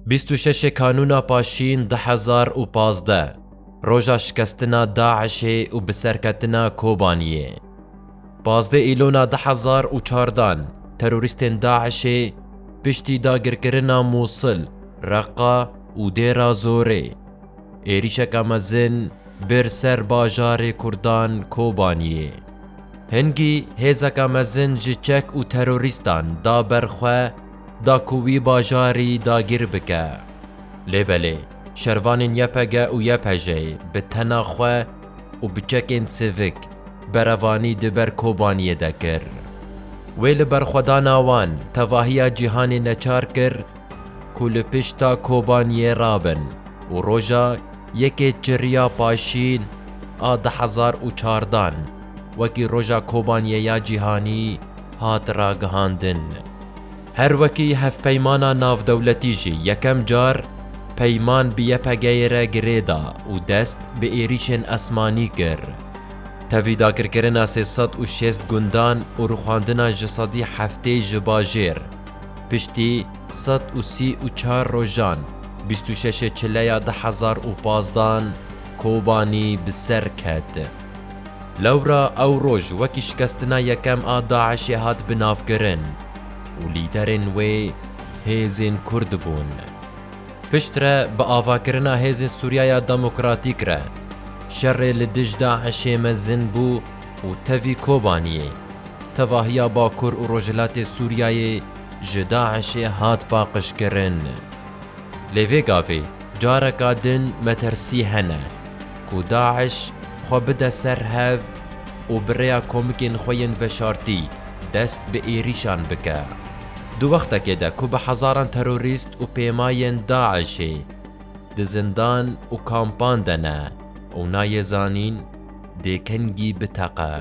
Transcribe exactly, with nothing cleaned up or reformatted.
Bîst û şeş Kanûna Paşîn du hezar û pazdeh, roja şikestina DAIŞ'ê û biserketina Kobaniyê. Pazdeh Îlona du hezar û çardan, terorîstên DAIŞ'ê piştî dagirkirina Mûsil, Reqa û Dêra Zorê êrîşeke mezin bir ser bajarê Kurdan Kobaniyê. Hingî hêzeke mezin ji çek û terorîstan da ber xwe da ku wî bajarî dagir bike. Lê belê, şervanên Y P G û Y P J'ê bi tena xwe û bi çekên sivik berevanî di ber Kobaniyê de kir. Wê li berxwedana wan tevahiya cîhanê neçar kir ku li pişta Kobaniyê rabin û roja yekê Çiriya Paşîn a du hezar û çardan wekî roja Kobaniyê ya cîhanî hat ragihandin. Her wekî hevpeymana navdewletî jî yekem car peyman bi Y P G'yê re girê da û dest bi êrîşên esmanî kir. Tevî dagirkirina sê sed û şêst gundan û rûxandina ji sedî heftê ji bajêr, piştî sed û sî û çar rojan, bîst û şeş Çileya du hezar û pazdan Kobanî bi ser ket. Lewra ew roj wekî şikestina yekem a DAIŞ'ê hat binavkirin û lîderên wê hêzên Kurd bûn. Piştre bi avakirina hêzên Sûriyaya Demokratîk re şerê li dij DAIŞ'ê mezin bû û tevî Kobaniyê tevahiya Bakur û Rojhilatê Sûriyeyê ji DAIŞ'ê hat paqijkirin. Lê vê gavê careka din metirsî hene ku DAIŞ xwe bide ser hev û bi rêya komikên xwe yên veşartî dest bi êrîşan bike. Di wextekê de ku bi hezaran terorîst û pêmayên DAIŞ'ê di zindan û kampan de ne û nayê zanîn dê kengî biteqe.